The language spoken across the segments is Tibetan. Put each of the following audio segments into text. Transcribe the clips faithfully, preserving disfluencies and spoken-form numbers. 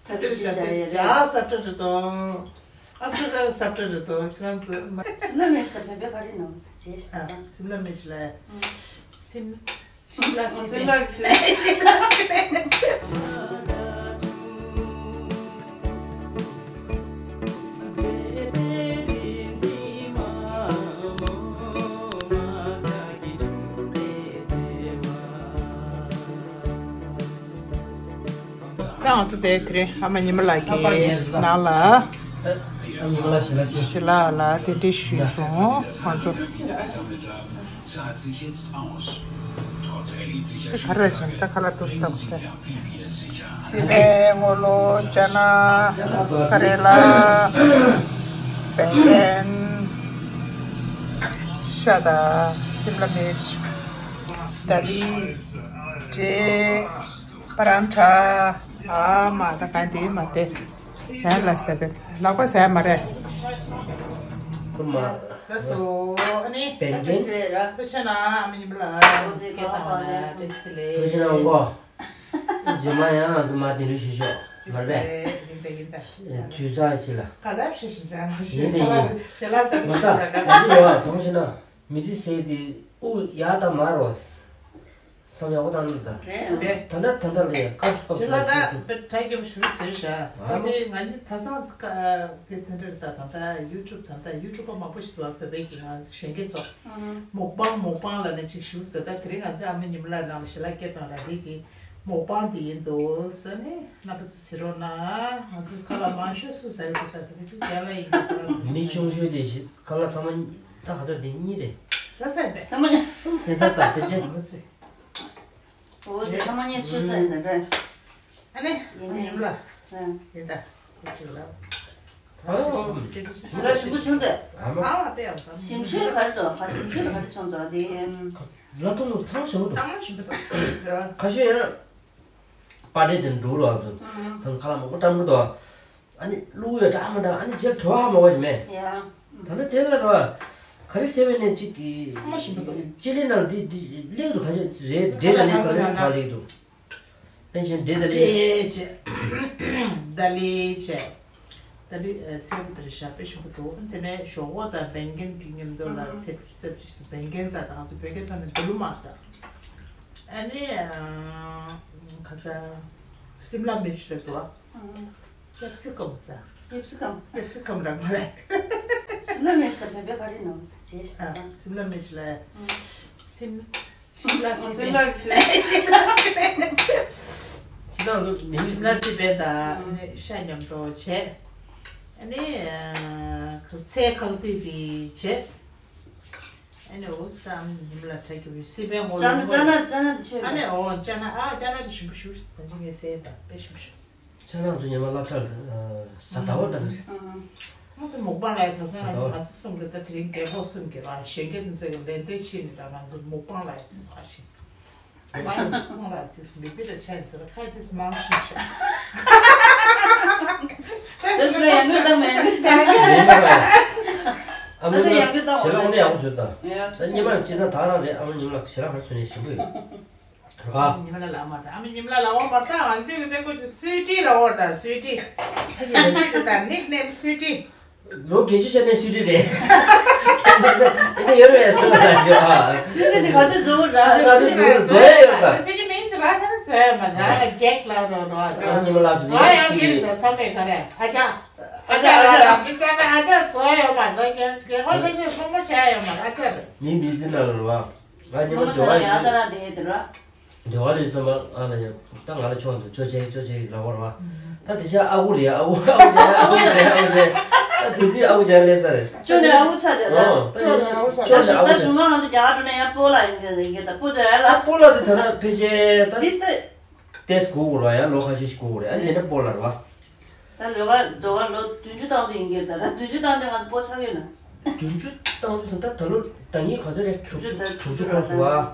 ཡ་ས་ཏྲ་རེད་དོ། ཨ་ས་ཏྲ་ས་ཏྲ་རེད་དོ། ཁྱེད་རང་ཚོ་མ། སིམ་ལ་མིར་ཅི་དང་བོད་པའི་ག་རེ་ནང་ཟེར་བྱས་ཤག་དང་། སིམ་ལ་མིར་ཅི་ལ། སིམ། ཤི་ལ་སི་སིམ་ལ་སི། ད་ང་ཚོ་དེ་དེ་རིང་ཨ་མ་ཉི་མ་ལགས་ཀྱི་ནང་ལ་ཞི་ལ་ལ་གདན་འདྲེན་ཞུས་སོང་། ང་ཚོ་ག་རེ་བྱུང་། ད་ཁ་ལག་ཏོག་ཙམ་བཏང་སྟེ། སི་པན། སྔོ་ལོ། ཅ་ན། ཀ་རེ་ལ། བེང་གན། ཤ་དང་། སིམ་ལ་མིར་ཅི། དཱ་ལི། ཏྲེ། པ་རན་ཐ། ཨ་མ། ད་གང་དེ་མ་དེ། ཟ་ལ་སྟེ་བེད་ལག་པ་ཟ་མ་རེད། མ། ལགས་སོ། ཨ་ནི། བེང་གན། ཐུགས་རྗེ་གནང་། ཨ་མ་ཉི་མ་ལགས། ཐུགས་རྗེ་གནང་། བཀྲ་ཤིས་བདེ་ལེགས། ཐུགས་རྗེ་གནང་གོ། རྗེས་མ་ཡང་ང་ཚོ་མ་དེ་འདྲ་ཞུ་ཤོག་མ་རེད་པས། ཡིན་ད་ཡིན་ད། དུས་ཚོད་ཅི་ལ། ག་ལ་ཞེ་ཞེ་འདྲ་མ་ཞེ་ཡིན་ད་ཡིན། ཞེ་ལ་ད་མ་ད་ད་ཅི་ཡོད་ཐོང་ཤེ་ན། མི་ཚེ་ཟེར་དེ་དབུགས་ཡར་དང་མར་རོ། བསམ་ཡག་པོ་བཏང་ད། རེད་རེད། ད་ལྟ་ད་ལྟ་ལས་སྐབས་སུ་སྐབས་སུ་ཞེ་ལ་ད་བེད་ཐ་གམ་ཞུ་ཟེར་ཤག་ད་དེ་ང་ཚོ་ད་སང་ཀ་དེ་དེ་འདྲ་རེད། ད་ད་ད་ཡུ་ཊུབ་ད་ད་ཡུ་ཊུབ་པ་མང་པོ་ཞིག་འདུག་བ། བོད་པའི་གི་ང་ཚོ་གཞོན་སྐྱེས་ཚོ་མོག་པང་མོག་པང་ལ་ནི་ཅིག་ཞུ་ཟེར། ད་དེ་རིང་ང་ཚོ་ཨ་མ་ཉི་མ་ལགས་ནང་ལ་ཞལ་ལག་སྐྱེལ་སྟངས་ལ་རིགས་ཀྱི་མོག་པང་དེ་ཡིན་འདུག་ཟེར་ནས་རྣམ་པ་ཚོ་གཟིགས་རོགས་གནང་། ང་ཚོ་ཁ་ལག་མང་ཤོས་སུ་ཟ་གི་འདུག་ད་དེ་ཚོ་རྒྱ་ལ་ཡིན་འདུག་མི་ཆུང་ཤོས་དེ་ཞིག་ཁ་ལག་ཐ་མ་ད་ག་ཚོད་དེ་གཉིས་རེད། ཟ་ཚར་བས། ཐ་མ་གཉིས། སེམས་ཚ་དང་ཕལ་ཆེར། འོ་ཟེར་ཐ་མ་གཉིས་སུ་ཚ་ཡིན་ཟེར་རེད། ཨ་ནི་ཡིན་ནའི་ཡིན་ལ། ཡིན་ད། ཁོ་ཚོ་ལ། ཨ་ཞིམ་པོ་བྱུང་སྟེ། ཨ་མ། ཨ་བ་དེ་ཡང་ད། ཞིམ་ཤོས་ག་རེ་འདུག་ག་ཞིམ་ཤོས་ག་རེ་བྱུང་འདུག་དེ། ལ་ཐུང་ལ་ཚང་ཞིམ་པོ་འདུག་ཚང་མ་ཞིམ་པོ་འདུག་ཁ་ཤས་ཡང་པ་ཏྲེ་དེ་འགྲོ་རོགས་ཚོ་ཚང་ཁ་ལག་མང་པོ་བཀྲམ་གི་འདུག་ཨ་ནི་བླུག་ཡོད་འདྲ་མི་འདྲ། ཨ་ནི་རྗེས་བྲོ་བ་མ་བ་ཞིག་མེད། ཡ། ད་ནི་དེ་ལ་རོ། ག་རེ་ཟེར་བས་ནས་ཅིག་གི་ཚང་མ་ཞིམ་པོ་འདུག་སྤྱི་ལེ་ནང་འདི་འདི་ལེགས་འདུག་ག་ཞིག་རེད། འབྲས་དང་ལེགས་སོགས་ལེགས་གྲགས་ལེགས་འདུག་ཕན་ཆད་འབྲས་དང་ལེགས། ཏྲེ་བྱས། ད་ལི་བྱས། ད་ལི་སེར་པོ་དེར་ཞག་པའི་ཞིམ་པོ་འདུག་དེ་ནས་ཞོག་ཁོག་དང་བེང་གན་གྱི་མཉམ་དུ་ལ་སེར་སེར་ཅིག་བེང་གན་ཟ་དང་ང་ཚོ་བོད་སྐད་ཐོག་ནས་འབུ་ལུ་མ་ཟ། ཨ་ནི་ཁ་ས་སིམ་ལ་མིར་ཅི་རེད་འདུག་ཨ། ཀེབ་སི་ཀམ་ཟ། ཀེབ་སི་ཀམ། ཀེབ་སི་ཀམ་རང་མ་རེད། སིམ་ལ་མིར་ཅི་ད་བོད་པའི་ག་རེ་ནང་ཟེར་བྱས་ཤག་ཨ། སིམ་ལ་མིར་ཅི་ལ། སིམ། ཤི་ལ་སི་པན། ཤི་ལ་སི་པན། ཤི་ལ་སི་པན་དང་ཤ་མཉམ་དུ་བྱས། ཨ་ནི་ཚལ་ཁང་ཏི་དེ་བྱས། ཨ་ནི་འོ་སམ་ཉིམ་ལ་ཁྲ་གི་སི་པན་ངོ་ལོ་ངོ་ཅ་ན་ཅ་ན་ཅ་ན་དེ་ཆོས་ཨ་ནི་འོ་ཅ་ན་ཨ་ཅ་ན་དེ་ཞིམ་པོ་ཞུ་ད་ཅི་ངས་ཟས་པ་དཔེ་ཞིམ་པོ་ཞུ། ཆ་ནང་དུ་ཉི་མ་སློབ་གྲྭ་ལ་ཟ་ཟླ་བ་ལྟ་གི་རེད། ང་ཚོ་མོག་པང་ལ་ཡ་ག་ས་ང་ཚོ་ང་ཚོ་གསུམ་གི་ད་དེ་རིང་རྒད་པོ་གསུམ་གི་ར་གཞོན་སྐྱེས་ཚོ་གི་ལེན་ཏེ་ཕྱིན་ནས་ད་ང་ཚོ་མོག་པང་ལ་ཡ་ཚོ་ཟ་ཞིག་མ་ཡ་ཚོ་ཚང་ལ་ཚོ་མི་པི་ལ་ཆ་ཡིན་ཟེར་ཁ་དེ་མང་ཞིག་ཤ། ཨ་མ་ཉི་མ་ལ་ཞལ་ལག་འདི་ཡག་པོ་བཟོས་ད། ད་ཉི་མ་ལ་ཅི་ད་ད་རང་རེད། ཨ་མ་ཉི་མ་ལ་ཞལ་ལག་ག་རེ་བཟོས་ནས་ཞིམ་པོ་ཡོད། རེད་བ། ཉི་མ་ལ་ལབ་མ་ད། ཨ་མ་ཉི་མ་ལ་ལབ་པ་མ་ད། ང་ཚོའི་གི་ཏེ་ཀོ་ཅི་སུའི་ཏི་ལབ་པ་ད། སུའི་ཏི། སུའི་ཏི་ད་ནིག་ནེམ་སུའི་ཏི། ལོ་བརྒྱད་ཅུ་ཤར་ནས་སུའི་ཏི་རེད། ཨེ་ནི་ཡོད་རེད་ཟེར་བ་ཞོ། སུའི་ཏི་དེ་ག་དུས་བཟོ་ར། སུའི་ཏི་ག་དུས་བཟོ་བཟོ་ཡ་ཡོད་ད། སུའི་ཏི་མིང་ཅི་ལ་ས་ན་བཟོ་ཡ་མ་ད། ཇེག་ལབ་རོ་རོ། ཨ་ཉི་མ་ལ་སུ་ང་ཡང་ཅི་ད་ཚ་མེད་ག་རེ། ཨ་ཅག་ཨ་ཅག་ལ་ར་མི་ཚ་ན་ཨ་ཅག་བཟོ་ཡ་ཡོད་མ་ད། རྒན་རྒན་ཁོ་ཤ་ཤ་ཕོ་མོ་བྱ་ཡ་ཡོད་མ་ཨ་ཅག་རེད། མི་མི་ཟིན་ན་རོ་བ། ང་ཉི་མ་ང་འགྲོ་བ་ཡིན། ང་ཚ་ར་དེ་དེ་ར། འདྲ་བ་རེད་སོང་པ། ང་ལ་ཡ་ད་ང་ལ་ཆོག་འདུག་ཅོ་ཅེ་ཅོ་ཅེ་ལབ་པ་རེད་བ། ད་དེ་ཤ་ཨ་ཁུ་རེད། ཨ་ཁུ་ཨ་ཁུ་ཅན་ཨ་ཁུ་ཅན་ཨ་ཁུ་ཅན། ད་དེ་ཚིག་ཨ་ཁུ་ཅན་ལས་ས་རེད། ཅོ་ནས་ཨ་ཁུ་ཆགས་རེད་ད། ཨོ་ད་ཡོད་ཆགས་ཆོག་ཆོག་ནས་ཨ་ད་ཁུ་ཞུ་ཆགས། མ་ང་ཚོ་རྒྱ་གར་འགྲོ་ནས་ཡང་སྤོ་ལགས་ཡིན་གྱི་ཡིན་གྱི་ད་སྤོ་ཅོ་ཡ་ལ། སྤོ་ལགས་དེ་ད་ལྟ་ཕལ་ཆེར་ད། དེ་སི་གོ་གོ་རེད་བ། ཡང་ལོ་ཁ་ཤས་ཤིག་གོ་གོ་རེད། ཨ་ནི་དེ་འདྲ་སྤོ་ལགས་རེད་བ། ད་ལོ་ག་ལོ་ག་ལོ་བདུན་ཅུ་ཐམ་དུ་ཡིན་གྱི་ད་ར། བདུན་ཅུ་ཐམ་དུ་ང་ཚོ་སྤོ་ཆགས་ཡོད་ན། བདུན་ཅུ་ཐམ་དུ་སོང་ད། ད་ལོ་ཟླ་ཉིན་ག་ཚོད་རེད། དྲུག་ཅུ་དྲུག་ཅུ་དྲུག་ཅུ་འཁོར་སོང་བ།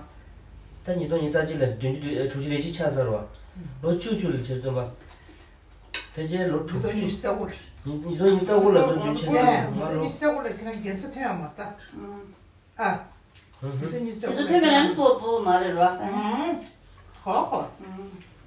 ད་ཉིས་སྟོང་ཉི་ཤུ་རྩ་གཅིག་ལ་བདུན་ཅུ་དྲུག་ཅུ་རེ་གཅིག་ཆགས་ཚར་བ། ལོ་བཅུ་བཅུ་ལ་ཆེད་བཙོན་པ། ཕལ་ཆེར་ལོ་དྲུག་ཅུ། ཉིས་སྟོང་ཉི་ཤུ་རྩ་དགུ་ལ་ལོ་བདུན་ཅུ་ཆགས་ཚར་བ། ལོ་ཉི་ཤུ་རྩ་དགུ་ལ་ཁྱེད་རང་རྒྱལ་ས་ཐོན་ཡོད་མ་ད། ཨ། དེ་ཚོ་ཐོན་པའི་ནང་སྤོ་སྤོ་མ་རེད་རོ། ཧོ་ཧོ།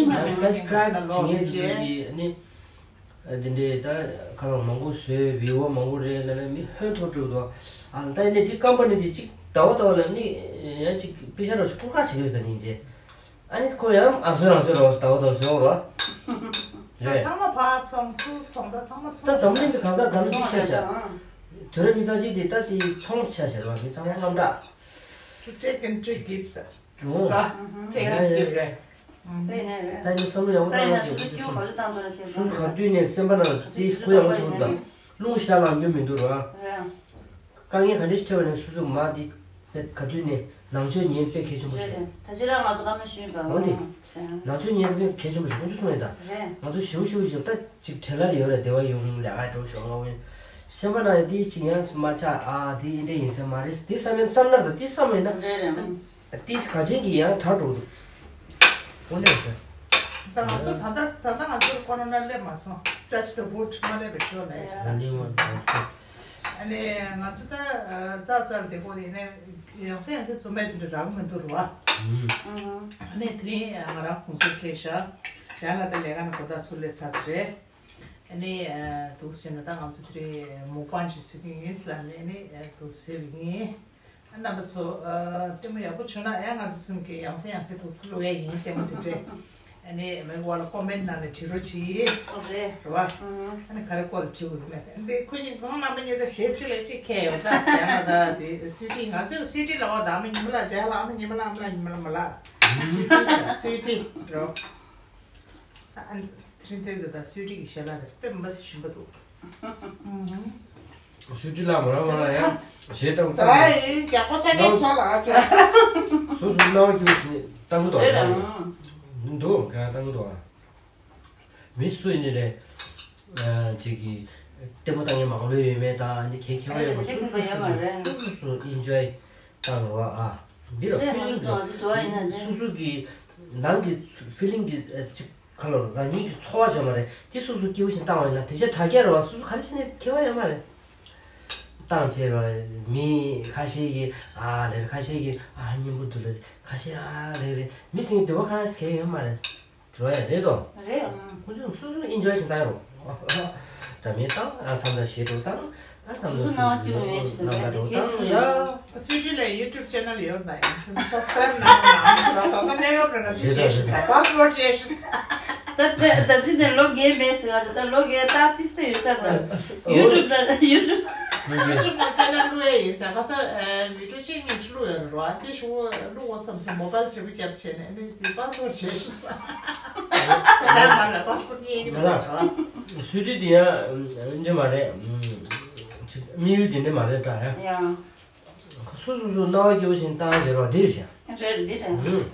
ཉིན་མ་ཡང་སབ་སི་ཀ་རའིབ་བྱེད་མཁན་དེ་ཚོ་གིས་ནི། ཨ་དེ་འདྲའི་ད་ཁ་ལག་མང་པོ་བཟོས། བིའུ་མང་པོ་རེད་ལབ་ན་མི་ཧོན་ཐོར་འགྲོ་འདུག་ཨ་ད་ནི་དེ་ཀམ་པ་ནི་དེ་གཅིག་ཟླ་བ་ཟླ་བ་ལ་ནི་ཡང་གཅིག་པེ་ཤ་རོ་ཞིག་སྐུར་ཁ་བྱེད་ཀྱི་ཡོད་ས་ཡིན་རྗེས། ཨ་ནི་ཁོ་ཡང་ཨ་བཟོས་རང་བཟོས་རོ་ཟླ་བ་ཟླ་བ་བཟོས་རོ། ད་རེད། ཚང་མ་ཕར་ཚོང་ཚུར་ཚོང་། ད་ཚང་མ་ད་ཚོང་འཛམ་གླིང་དུ་གང་ཟག་འཛམ་གླིང་ཆ་བཞག་དུས་རབས་ཉི་ཤུ་རྩ་གཅིག་དེ་ད་དེ་ཚོང་ཆ་བཞག་རོ། མི་ཚང་མ་དངངས་སྐྲག To take and to give, sir. ཨོ། ཨ་take and give རེད། ད་ནི་བསམ་བློ་ཡག་པོ་བཏང་ཡག་ཅིག་འདུག་སོང་། སུ་ག་དུས་ནས་སེམས་པ་ནང་དེ་ཁོ་ཡག་པོ་བྱུང་འདུག་རླུང་ཤ་ལངས་རྒྱུ་མི་འདུག་ར། དཀའ་ངལ་ག་འདྲ་ཞིག་འཕྲད་པ་ནས་སོ་སོ་མ་དེ་ག་དུས་ནས་ནང་ཆོས་ཉན་དཔེ་གལ་ཆེན་པོ་ཞིག་ད་ཅི་རང་ང་ཚོ་ཀ་མ་ཞུས་པ་འོ་ནི། ནང་ཆོས་ཉན་དཔེ་གལ་ཆེན་པོ་ཞིག་ཁོང་ཚོ་གསུངས་ཡོད་ད། རེད། ང་ཚོ་ཞུ་ཞུ་ཞུ་ད་ཅིག་བྲེལ་ལ་ཡོད་རེད། སྡེ་བ་ཡོང་ལས་ཀ་འགྲོ་ཞོག་ང་འོན། སེམས་པ་ནང་དེ་ཅིག་ཡང་མ་ཆགས། ཨ་དེ་འདྲ་ཡིན་ས་མ་རེད། དེ་བསམ་ཡང་བསམ་ན་ད་དེ་བསམ་ཡིན་ན། རེད་རེད། ཏིས་ག་ཅན་གྱི་ཡང་གྲགས་འགྲོ་འདུག་དངོས་གནས་ཟེར། ད་ང་ཚོ་ད་ལྟ་ད་ལྟ་ང་ཚོ་ཀོ་རོ་ན་སླེབས་མ་སོང་། Touch the wood མ་སླེབས་པའི་ཞོར་ལ་ཡིན། ཨ་ནི་ང་ཚོ་ད་རྩ་ཚར་བདེ་པོ་ཡིན་ནའི་ཡང་སེ་ཡང་སེ་རྩོམ་པའི་དེ་འདྲ་རག་མི་འདུག་རུ་བ། ཨ་ནི་དེ་རིང་ང་རང་གུང་སེང་ཁེལ་ཤག་ཡང་ང་ད་ལས་ཀ་ནས་གོ་ད་ཚུར་སླེབས་ཚར་ཚར་རེད། ཨ་ནི་འདུག་ཟེར་ན་ད་ང་ཚོ་དེ་རིང་མུག་པང་ཅིག་བཟོ་གི་ཡིན་ལབ་ནས་ཨ་ནི་འདུག་བཟོས་པ་ཡིན། རྣམ་པ་ཚོ། ལྟད་མོ་ཡག་པོ་བྱུང་ན་ཡང་ང་ཚོ་གསུམ་གྱི་ཡང་སེ་ཡང་སེ་འདུག་སེ་བླུག་ཡས་ཡིན། ལྟད་མོ་དེ་འདྲས། ཨ་ནི་མེག་བ་ལ་ཀོ་མེན་ནང་ལ་བྲིས་རོགས་གྱིས། ཨོ་རེད། རེད་བ། ཨ་ནི་ག་རེ་སྐོར་ལ་བྲིས་དགོས་ཀྱི་མེད་དེ། འདི་ཁོ་གཉིས་གང་ལ་མི་གཉིས་ད་ཞེ་ཁྲི་ལ་གཅིག་ཁེལ་ཡོད་ད། ཡང་ན་ད་དེ་སུའི་ཊི། ང་ཚོས་སུའི་ཊི་ལ་འོ་ད་མི་ཉི་མ་ལ་མཇལ་ལ་མི་ཉི་མ་ལ་མི་ལ་ཉི་མ་ལ་མ་ལ། སུའི་ཊི་རོ། ཨ་ནི་དེ་རིང་དེ་ཚོ་ད་སུའི་ཊི་གི་ཞལ་ལག་རེད། དཔེ་མི་སྲིད་ཞིམ་པོ་འདུག་སུའི་ཊི་ལ་མ་ར་མ་ར་ཡང་ཞེ་དྲག་ས་ཡི་རྒྱག་པ་ཆ་ནས་ཆ་ལ་ཨ་ཅག་སོ་སོ་སྣང་བ་སྐྱིད་པོ་ཞིག་བཏང་གི་འདུག་རེད་ཡང་ལ། འདུག་ག་བཏང་གི་འདུག་ཨ། མི་སུ་ཡིན་ནི་རེད། ཅིག་གིས་ལྟད་མོ་བཏང་མཁན་མང་པོ་ཡོད་མེད་དང་འདི་གལ་ཁེ་བ་ཡོད་མ། རེད་རེད། སོ་སོ་ཁེ་བ་ཡོད་མ་རེད། སོ་སོ་སོ་ཨིན་ཇོའི་བཏང་རོགས་ཨ། འདི་ལ་ཕི་ལིང་གི་སོ་སོ་གི་ནང་གི་ཕི་ལིང་གི་ཅིག་ཁ་ལོ་རང་ཉིད་ཀྱི་ཚོར་བ་བྱུང་བ་རེད། དེ་སོ་སོ་སྐྱིད་པོ་ཞིག་བཏང་བ་ཡིན་ན་དེ་ཆ་དྲ་རྒྱ་རེད་བ། སོ་སོ་ག་རེ་བྱས་ནས་ཁེ་བ་ཡོད་མ་རེད། བཏང་བྱས་རོ། མི་ཁ་ཤས་ཀྱིས་ཨ་ལེ་རེད། ཁ་ཤས་ཀྱིས་ཨ་སྙན་པོ་འདུག་ལེ། ཁ་ཤས་ཨ་ལེ་རེད། མི་སེང་གེ་འདོད་པ་ཁ་ཤས་ཁེ་ཡོད་མ་རེད། རོ་ཡ་རེད་དོ། རེད་ཨང་། ཁོ་ཚོས་སོ་སོ་ཨིན་ཇོའི་ཞིག་བཏང་ཡ་རོ། འདྲ་མིན་བཏང་ཨ་མཚམས་ལ་ཞེ་དྲག་བཏང་། ཨ་ཙམ་སོ་སོ་ནང་སྐྱོན་མེད་ཅིག་ལ་ནང་ད་འགྲོ་བཏང་ཡ། སུའི་ཊི་ལ་ཡུ་ཊུབ་ཆེ་ནལ་ཡོད་ད་ཡང་སབ་སི་ཀ་རའིབ་གནང་གནང་ཟེར་བ་ད་ལྟ་གནས་སྐབས་རེ་ན་ཅི་བྱེད་ཤི་ས་པ་སི་ཝར་ཌི་བྱེད་ཤི་ས། ད་ད་ད་ཅི་ནས་ལོ་རྒས་མེད་ཟེར་བ་ད་ལོ་རྒས་ཏག་ཏིས་ཏེ་ཡོད་ས་ད། ཡུ་ཊུབ་ད་ཡུ་ཊུབ། ཡུ་ཊུབ་ནང་ཆེ་ནལ་བླུག་ཡས་ཡིན་ས་ག་ས་བི་ཌིའོ་ཅིག་གཉིས་ཤིག་བླུག་ཡོད་རེད་བ། དེ་ཤོག་བླུག་འོ་བསམ་སོང་། མོ་བལ་བྱེད་པོ་རྒྱབ་བྱས་ནས་ནི་དེ་པ་སི་ཝར་ཌི་བྱེད་ཤི་ས། ད་ལྟ་ལ་པ་སི་ཝར་ཌི་རྙེད་ཀྱི་མི་འདུག་ད། སུའི་ཊི་དེ་ཡང་འདི་མ་རེད། དམིགས་ཡུལ་དེ་འདྲ་མ་རེད་ད་ཡ། ཡང་། སོ་སོ་སོ་སྣང་བ་སྐྱིད་པོ་ཞིག་བཏང་བྱས་རོགས་འདི་རེད་ཤག་རེད་འདི་རེད། ཨུམ།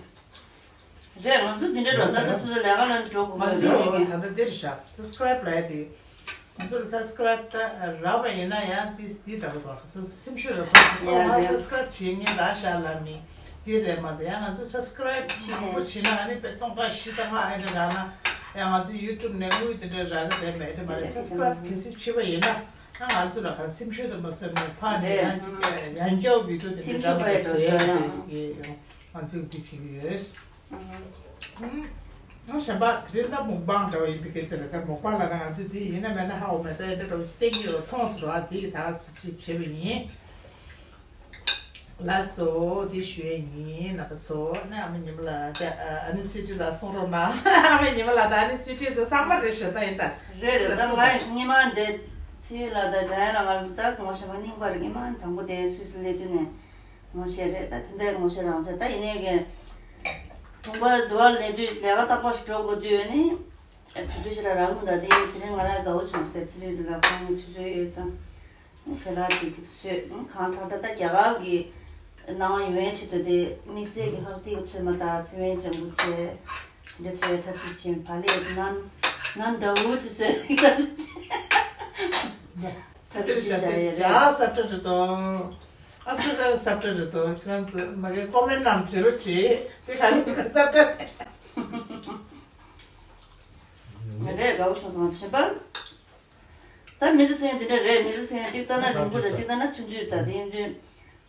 རེད་ང་ཚོ་འདི་འདྲ་རོགས་ད་ལྟ་སོ་སོ་ལས་ཀ་ལ་འགྲོ་དགོས་ང་ཚོ་ཀྱི་ད་ལྟ་འདི་རེད་ཤག་སབ་སི་ཀ་རའིབ་ལབ་ཡ་དེ། ང་ཚོ་ལ་སབ་སི་ཀ་རའིབ་ད་རག་པ་ཡིན་ན་ཡང་ཏིས་ཏིས་འདྲ་པོ་འདུག་སོ་སོ་སེམས་ཤུགས་རག་པ་འདུག་ཡ་ང་ཡ། སབ་སི་ཀ་རའིབ་བྱེད་མཁན་རག་ཤག་ལབ་ནི་འདི་རེད་མ་གཏོགས། ཡང་ང་ཚོ་སབ་སི་ཀ་རའིབ་མང་པོ་བྱེད་ན་ཨ་ནི་དཔེ་སྟོང་ཕྲག་བཞི་དང་ལྔ་ཨེ་འདྲ་རག་ན་ཡང་ང་ཚོ་ཡུ་ཊུབ་ནས་དངུལ་དེ་འདྲ་རག་གི་རེད་མ་རེད་མ་རེད། སབ་སི་ཀ་རའིབ་གལ་སྲིད་བྱེད་པ་ཡིན་ན་ཨ་ང་ཚོ་ལ་ག་སེམས་ཤུགས་དང་མ་སེམས་ནས་ཕར་ནས་ཡང་ཅིག་ཡང་སྐྱར་བི་ཌིའོ་དེ་འདྲ་རག་པ་བཟོས་ཡ་དེ་ང་ཚོས་འདི་བྱེད་ཀྱི་ཡོད། ཨང་། གཞན་པ་དེ་རིང་ད་མུག་པང་འདྲ་བ་ཡིན་པའི་སྐད་ཆ་རེད། ད་མུག་པང་ལ་ན་ང་ཚོས་དེ་ཡིན་ན་མེད་ན་ཧ་འོ་མེད་ད་ཡིན་ད་འདྲ་བོ་ཞིག་བསྟན་གྱི་ཡོད་མཐོང་ཟེར་བ་དེ་ད་སི་ཅི་བྱེད་པ་ཡིན། ལགས་སོ། འདི་ཞུ་ཡས་ཡིན། ནང་པ་ཚོ་ནི་ཨ་མ་ཉི་མ་ལགས་ད་ཨ་ནི་སི་ཏི་ལ་གསུང་རོགས་གནང་། ཨ་མ་ཉི་མ་ལགས་ད་ཨ་ནི་སི་ཏི་ཚོ་ཚང་མ་རེད་ཞུ་ད་ཡིན་ད། རེད་རེད། ད་ང་སྔོན་མ་འདི་ཚེ་ཡུལ་ལགས་ད་འཇམ་དབྱངས་ལགས་ང་ལ་ད་ངོ་ཤེས་པ་རྙིང་པ་རེད། སྔོན་མ་དང་པོ་དེ་སུད་སི་སླེབས་དུས་ནས་ངོ་ཤེས་རེད། ད་དེ་འདྲའི་ངོ་ཤེས་རང་བྱས་ད་ཡིན་ནའི་གི་དུང་པ་དུ་བར་སླེབས་དུས་ལས་ཀ་རྟག་པར་ཞིག་འགྲོ་དགོས་དུས་ནི། དུས་ཚོད་ཞེ་དྲག་རག་མི་འདུག་དེ་ཡིན་དེ་རིང་ང་རང་དགའ་བོ་བྱུང་སྟེ་ཚེ་རིང་ལགས་ཁོང་གིས་དུས་ཚོད་ཡོད་ཙང་ཞལ་ལག་དེ་ཅིག་བཟོས། གང་དྲག་དྲག་ད་རྒྱ་གར་གྱི་སྣང་བ་ཡོང་ཡས་ཆེད་དུ་དེ་དམིགས་བསལ་གྱི་ལྷག་ཐིག་གི་ཚོད་མ་དང་སི་ཝན་ལྗང་གུ་བྱས་དེ་འདྲ་བཟོ་ཡས་ཐབས་ཤེས་བྱས། བག་ལེབ་ནང་ནང་འདྲ་བོ་ཅིག་བཟོ་ཡས་ཐབས་ཤེས་བྱས། ཐབས་ཤེས་བྱ་ཡས་རེད། ཡ་ས་ཏྲ་རེད་དོ། ཨ་ས་ཏྲ་ས་ཏྲ་རེད་དོ། ཁྱེད་རང་ཚོ་མ་གི་ཀོ་མེན་ནང་བྲིས་རོགས་བྱེད། དེ་ག་ནས་ས་ཏྲ་རེད། ང་རས་དགའ་བོ་བྱུང་སོང་། གཞན་པ། ད་མི་ཚེ་ཟེར་མཁན་འདི་འདྲ་རེད། མི་ཚེ་ཟེར་མཁན་གཅིག་ལྟ་ན་རིང་པོ་རེད། གཅིག་ལྟ་ན་ཐུང་ཐུང་རེད། ད་དེ་ཡིན་དུས་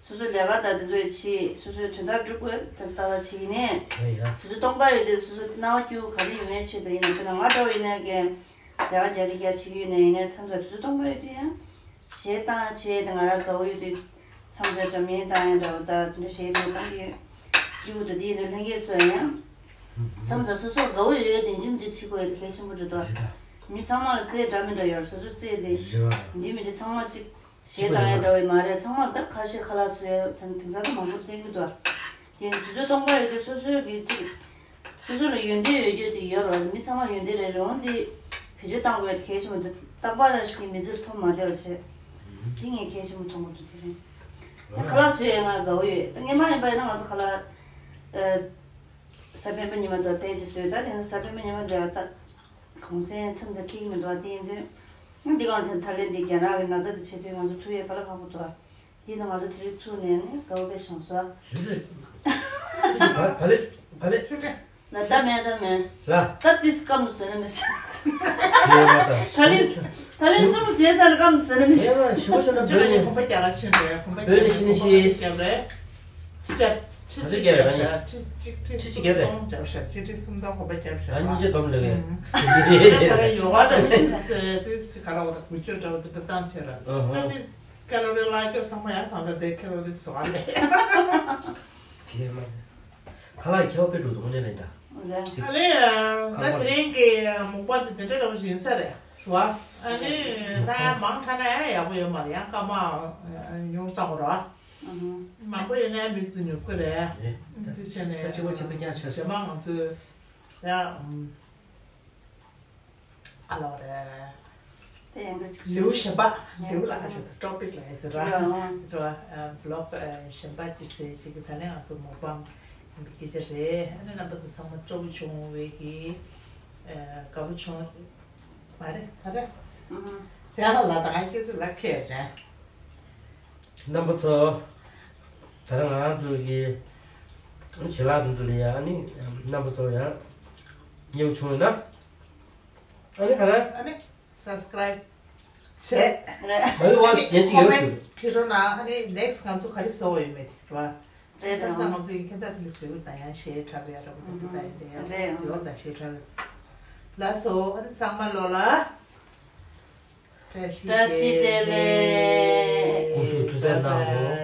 སོ་སོའི་ལས་ཀ་ད་དེ་ཚོ་བྱེད། སོ་སོའི་དོན་དག་སྒྲུབ་དགོས། ད་ལྟ་ལ་བྱེད་ཡིན་ནའི་དུས་ཚོད་སྟོང་པ་ཡོད་དུས་སོ་སོ་སྣང་བ་སྐྱིད་པོ་ག་རེ་ཡོང་ཡས་ཆེད་དུ་ཡིན་ན། དཔེར་ན་ང་འདྲ་བོ་ཡིན་ན་གི་ལས་ཀ་རྒྱ་ཆེ་རྒྱ་ཆེ་གི་ཡོད་ནའི་ཡིན་ནའི་མཚམས་མཚམས་དུས་ཚོད་སྟོང་པ་ཡོད་དུས་ཡང་གཞས་བཏང་བྱས་དེ་ང་རང་དགའ་བོ་ཡོད་དུས་མཚམས་མཚམས་འགྲམ་ཡན་བཏང་ཡང་འདྲ་བོ་ད་དེ་འདྲ་གཞས་དེ་བཏང་གི་ཡོད། སྐྱིད་པོ་འདུག་དེ་ཡིན་དུས་ལྷན་རྒྱས་ཚོ་ཡང་མཚམས་མཚམས་སོ་སོ་དགའ་བོ་ཡོད་དེ་འཇིམ་འཇི་བྱེད་དགོས་ཡོད་དེ་གལ་ཆེན་པོ་རེད་དོ། མི་ཚང་མ་ལ་རྩེད་འདྲ་མི་འདྲ་ཡོད་རེད། སོ་སོ་རྩེད་དེ་འཇིམ་འཇི་ཚང་མ་གཅིག་གཞས་བཏང་ཡང་འདྲ་བོ་མ་རེད། ཚང་མ་ལ་ད་ཁ་ཤས་ཁ་ལག་བཟོ་ཡ་དེ་དེང་སང་ད་མང་པོ་བསྟན་གི་འདུག་དེ་དུས་ཚོད་སྟོང་པ་ཡོད་དུས་སོ་སོའི་གི་གཅིག་སོ་སོ་ལ་ཡོན་ཏན་ཡོད་རྒྱུ་ཅིག་ཡོད་རེད། མི་ཚང་མ་ཡོན་ཏན་རེ་རེ་འོང་དེ་བེད་སྤྱོད་གཏང་དགོས་གལ་ཆེན་པོ་འདུག་རྟག་པར་རང་ཞིག་གི་མི་ཚེར་ཐོབ་མ་བསྡད་པ་བྱས། དེ་ངས་གལ་ཆེན་པོ་མཐོང་གི་འདུག་དེ་རིང་ཁ་ལག་བཟོ་ཡས་ང་དགའ་བོ་ཡོད། ད་སྔོན་མ་ཡིན་པ་ཡིན་ན་ང་ཚོ་ཁ་ལག་ཨ། གཟའ་སྤེན་པ་ཉི་མ་དང་དཔེ་ཅིག་བཟོས། ད་དེ་ཚོ་གཟའ་སྤེན་པ་ཉི་མ་འདྲ་ད་གུང་སེང་མཚམས་མཚམས་ཁེགས་མི་འདུག་དེ་ཡིན་དུས་འདི་གང་དེ་ད་ལན་འདི་རྒྱ་ནག་གི་ན་ཚ་དེ་བྱེད་དུས་ང་ཚོ་ཐུག་ཡས་དཀའ་ལས་ཁག་པོ་འདུག་ཡིན་ན་ང་ཚོ་དེ་རིང་ཚུགས་ནས་ནི་དགའ་བོ་དཔེ་བྱུང་སོང་། ཞུ་རེད། ཞུ་རེད། བ་ལེ་བ་ལེ། ཞུ་རེད། ན་ད་མེད་ད་མེད། ལ། ད་ཏིས་སྐམ་སོ་ན་མི་ཤི། ད་ལན་ད་ལན་གསུམ་ཟས་ས་ལ་སྐམ་སོ་ན་མི་ཤི། ཞི་བ་ཤོ་ན་ཅི་ལ་ཡིན་ཕུང་པ་རྒྱག་ལ་ཕྱིན་རེད། ཕུང་པ་བོད་ནས་ཤི་ནས་ཤི། རྒྱབ་རེད། སི་ཊེབ་ཁྲི་གཅིག་བརྒྱབ་ཤག་ཁྲི་གཅིག་ཁྲི་གཅིག་བརྒྱབ་རེད། སྟོང་བརྒྱབ་ཤག་ཁྲི་གཅིག་སུམ་སྟོང་ཕུང་པ་བརྒྱབ་ཤག་ཨ་སྙིང་རྗེ་སྡོམ་ལེགས། ད་ཡོ་ག་དང་ཁྲི་གཅིག་ཚེ་དེ་ཁ་ལ་འོ་ད་འགུལ་སྐྱོད་འདྲ་བོ་དེ་འདྲ་བཏང་བྱས་ར། ད་དེ་ཁ་ལོ་རི་ལ་སྐྱོ་ཚང་མ་ཡང་ད་ད་དེ་ཁ་ལོ་རི་བཟོ་བ་ལས། ཁ་ལག་ཁྱེའུ་དཔེ་འགྲོ་འདུག་ནས་ལེན་ད། ཨ་ལེ། ད་དེ་རིང་གི་མུག་པ་དེ་དེ་འདྲ་འདྲ་བོ་ཞིག་ཡིན་ས་རེད། རེད་བ། ཨ་ནི་ད་ཡང་མང་དྲགས་ན་ཡང་ཡག་པོ་ཡོད་མ་རེད། ཡང་སྐར་མ་ཉུང་ཙམ་རེད་བ། མང་པོ་ཡོད་ན་མི་ཚོས་ཉོབ་ཀྱི་རེད། ཨ་ནི་དེ་བྱས་ནས་ད་གཅིག་པ་གཅིག་པ་རྐྱང་ཆགས་ཤག་གཞན་པ་ང་ཚོས་ཡ། ཨ་ལོ་རེད། དེ་ཡང་འདྲ་ཅིག་ལེའུ་གཞན་པ། ལེའུ་ལ་ཨ་ཞེ་ད་ཊོ་པིག་ལ་ཨེ་ཟེར་ར། ཡ། ཨ་ལོ། ཨ་བི་ལོག་གཞན་པ་ཅིག་བཟོས་ཅིག་གི་ད་ནས་ང་ཚོ་མུག་པང་ཡིན་པའི་སྐད་ཆ་རེད། ཨ་ནི་རྣམ་པ་ཚོ་ཚང་མ་སྤྲོ་པོ་བྱུང་བའི་གི་དགའ་པོ་བྱུང་། མ་རེད་མ་རེད། ཅག་ལ་ད་ང་སྐད་ཆ་ལབ་ཁེལ་རེད། རྣམ་པ་ཚོ། ད་རང་ང་རང་ཚོ་གི་ཞལ་ལག་འདི་ཚོ་ལ་ཡ་ཨ་ནི་རྣམ་པ་ཚོ་ཡང་སྙེག་བྱུང་ཡོད་ན། ཨ་ནི་ག་རེ། ཨ་ནི་སབ་སི་ཀ་རའིབ་བྱས། མ་ཡོང་བ་རྒྱན་ཅིག་ཡོད་ཟེར། ཁོ་མེན་ཊི་བྲིས་རོགས་གནང་། ཨ་ནི་ནེག་སི་ཊི་ང་ཚོ་ག་རེ་བཟོ་བ་ཡོད་མེད་དེ་རེད་བ། རེད། ཁྱེད་ཚོ་ང་ཚོ་ཡིན་ཁྱེད་ཚོ་དེ་ལ་ཟེར་བ་དང་ཡང་གཞས་འཁྲབ་ཡ་འདྲ་པོ་དེ་འདྲ་ཡིན་དེ་ཡང་རེད། ཟེར་བ་དང་གཞས་འཁྲབ་ཡ། ལགས་སོ། ཨ་ནི་ཚང་མ་ལོ་ལ་བཀྲ་ཤིས་བདེ་ལེགས། སྐུ་གཟུགས་ཐུགས་ཚད་གནང་རོགས།